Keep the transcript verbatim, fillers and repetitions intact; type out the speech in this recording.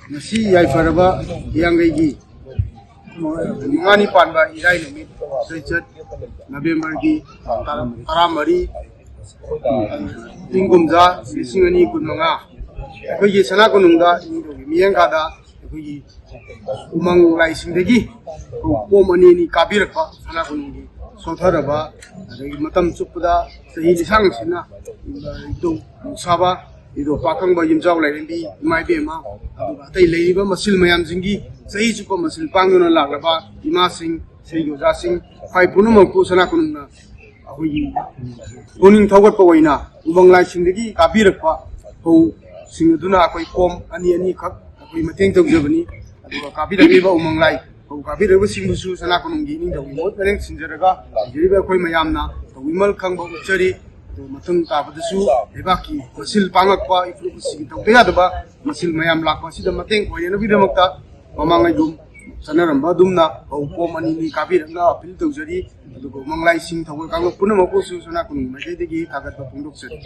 ꯉꯁꯤ ꯌꯥꯏꯐꯔꯕ ꯍꯤꯌꯥꯡꯒꯩꯒꯤ ꯃꯉꯥꯅꯤ ꯄꯥꯟꯕ ꯏꯔꯥꯏ ꯅꯨꯃꯤꯠ, ꯆꯩꯆꯠ, ꯅꯕꯦꯝꯕꯔꯒꯤ ꯇꯔꯥ-, ꯇꯔꯥꯃꯔꯤ, ꯏꯪ ꯀꯨꯝꯖꯥ ꯂꯤꯁꯤꯡ ꯑꯅꯤ ꯀꯨꯟꯃꯉꯥ, ꯑꯩꯈꯣꯏꯒꯤ ꯁꯅꯥ ꯀꯣꯅꯨꯡꯗ ꯏꯅꯤꯡꯊꯧꯒꯤ ꯃꯤꯠꯌꯦꯡꯈꯥꯗ ꯑꯩꯈꯣꯏꯒꯤ ꯎꯃꯪ ꯂꯥꯏꯁꯤꯡꯗꯒꯤ ꯄꯣꯝ ꯑꯅꯤ ꯑꯅꯤ ꯀꯥꯕꯤꯔꯛꯄ ꯁꯅꯥ ꯀꯣꯅꯨꯡꯒꯤ ꯁꯣꯟꯊꯔꯕ, ꯑꯗꯒꯤ ꯃꯇꯝ ꯆꯨꯞꯄꯗ ꯆꯍꯤ ꯂꯤꯁꯥꯡꯁꯤꯟꯅ ꯏꯙꯧ ꯅꯣꯡꯁꯥꯕ, ꯏꯙꯧ ꯄꯥꯈꯪꯕ, ꯌꯨꯝꯖꯥꯎ ꯂꯥꯏꯔꯦꯝꯕꯤ, ꯏꯃꯥ ꯏꯕꯦꯝꯃ, ꯑꯗꯨꯒ ꯑꯇꯩ ꯂꯩꯔꯤꯕ ꯃꯁꯤꯜ ꯃꯌꯥꯝꯁꯤꯡꯒꯤ ꯆꯍꯤ ꯆꯨꯞꯄ ꯃꯁꯤꯜ ꯄꯥꯡꯗꯨꯅ ꯂꯥꯛꯂꯕ ꯏꯃꯥꯁꯤꯡ, ꯏꯁꯩꯒꯤ ꯑꯣꯖꯥꯁꯤꯡ, ꯈ꯭ꯋꯥꯏ ꯄꯨꯝꯅꯃꯛꯄꯨ ꯁꯅꯥ ꯀꯣꯅꯨꯡꯅ ꯑꯩꯈꯣꯏꯒꯤ ꯄꯨꯛꯅꯤꯡ ꯊꯧꯒꯠꯄ ꯑꯣꯏꯅ ꯎꯃꯪ ꯂꯥꯏꯁꯤꯡꯗꯒꯤ ꯀꯥꯕꯤꯔꯛꯄ ꯐꯧꯁꯤꯡ ꯑꯗꯨꯅ ꯑꯩꯈꯣꯏ ꯀꯣꯝ ꯑꯅꯤ ꯑꯅꯤꯈꯛ ꯑꯩꯈꯣꯏ ꯃꯇꯦꯡ ꯇꯧꯖꯕꯅꯤ꯫ ꯑꯗꯨꯒ ꯀꯥꯕꯤꯔꯛꯂꯤꯕ ꯎꯃꯪ ꯂꯥꯏ ꯐꯧ ꯀꯥꯕꯤꯔꯛꯂꯤꯕꯁꯤꯡꯕꯨꯁꯨ ꯁꯅꯥ ꯀꯣꯅꯨꯡꯒꯤ ꯏꯅꯤꯡꯊꯧꯒꯤ ꯃꯍꯨꯠ ꯃꯔꯦꯡ ꯁꯤꯟꯖꯔꯒ ꯂꯩꯖꯔꯤꯕ ꯑꯩꯈꯣꯏ ꯃꯌꯥꯝꯅ ꯇꯧꯕꯤꯃꯜ ꯈꯪꯕ ꯎꯠꯆꯔꯤ꯫ ꯑꯗꯨꯒ ꯃꯇꯨꯡ ꯇꯥꯕꯗꯁꯨ ꯂꯩꯕꯥꯛꯀꯤ ꯃꯁꯤꯜ ꯄꯥꯡꯂꯛꯄ ꯏꯐꯨꯔꯨꯞ ꯑꯁꯤꯒꯤ ꯇꯧꯗ ꯌꯥꯗꯕ ꯃꯁꯤꯜ ꯃꯌꯥꯝ ꯂꯥꯛꯄ ꯑꯁꯤꯗ ꯃꯇꯦꯡ ꯑꯣꯏꯅꯅꯕꯒꯤꯗꯃꯛꯇ ꯃꯃꯥꯡꯉꯩꯗꯨ ꯆꯠꯅꯔꯝꯕ ꯑꯗꯨꯝꯅ ꯐꯧ ꯀꯣꯝ ꯑꯅꯤ ꯑꯅꯤ ꯀꯥꯕꯤꯔꯛꯅ ꯑꯄꯤꯜ ꯇꯧꯖꯔꯤ꯫ ꯑꯗꯨꯒ ꯎꯃꯪ ꯂꯥꯏꯁꯤꯡ ꯊꯧꯒꯜ ꯀꯥꯡꯂꯨꯞ ꯄꯨꯝꯅꯃꯛꯄꯨꯁꯨ ꯁꯅꯥ ꯀꯣꯅꯨꯡ ꯃꯥꯏꯀꯩꯗꯒꯤ ꯊꯥꯒꯠꯄ ꯐꯣꯡꯗꯣꯛꯆꯔꯤ꯫